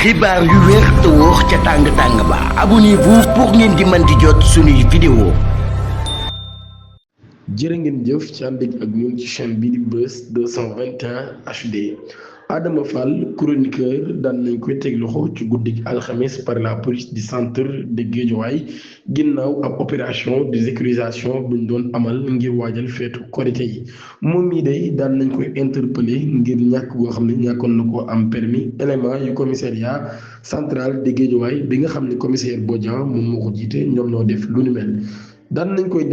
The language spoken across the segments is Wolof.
xibaar yu wér te wóor ca tàng ba abonnez-vous pour ngeen di mën di jot suñuy vidéo. jërë ngeen jëf ci ànd ak ñun ci chaîne bi di Buzz 221 HD. Adama Fall chroniqueur daan nañ koy teg loxo ci guddik alxamis par la police du centre de Guédiawaye ginnaaw ab opération de sécurisation buñ doon amal ngir waajal feetu korité yi moom mii day daan nañ koy interpellé ngir ñàkk boo xam ne ñàkkoon na ko am permis élément yu commissariat central de Guédiawaye bi nga xam ne commissaire Bodian moom moo ko jiite ñoom ñoo def lu ni mel. daan nañ koy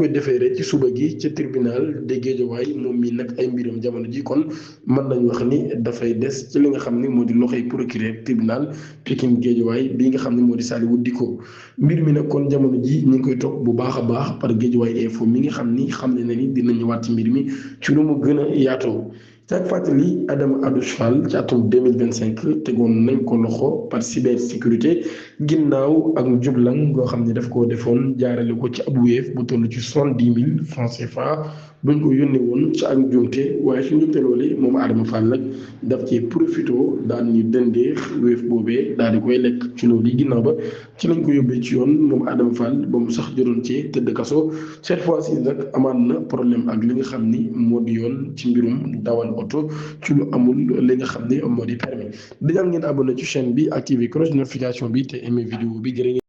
defeere ci suba gi ca tribunal de Guédiawaye moom mii nag ay mbiram jamono ji kon mën nañu wax ni dafay des ci li nga xam ne moo di loxoy procureur tribunal Pikine Guédiawaye bii nga xam ne moo di Saliou Dicko mbir mi nag kon jamono ji ñu ngi koy topp bu baax a baax par Guédiawaye info mi nga xam ne na ni dina ñëwaat ci mbir mi ci lu mu gën a yaatoo. ak fàttali Adama Adouche Fall ci atum 2025 tegoon nañ ko loxo par cybersécurité ginnaaw ak njublang goo xam ne daf koo defoon jaarale ko ci ab Wave bu toll ci 70 000 francs CFA buñ ko yónnee woon ci ak njuumte waaye ci njuumte loolu moom Adama Fall nag daf ci profité daan ñu dëndee Wave boobee daal di koy lekk ci loolu yi ginnaaw ba ci lañ ko yóbbee ci yoon moom Adama Fall ba mu sax jotoon ci tëdd kaso cette fois ci nag amaan na problème ak li nga xam ni moo di yoon ci mbirum dawal oto ci lu amul li nga xam ne moo di permis dañu ngeen abonné ci chaîne bi activé cloche notification bi te aimé vidéo bi jërë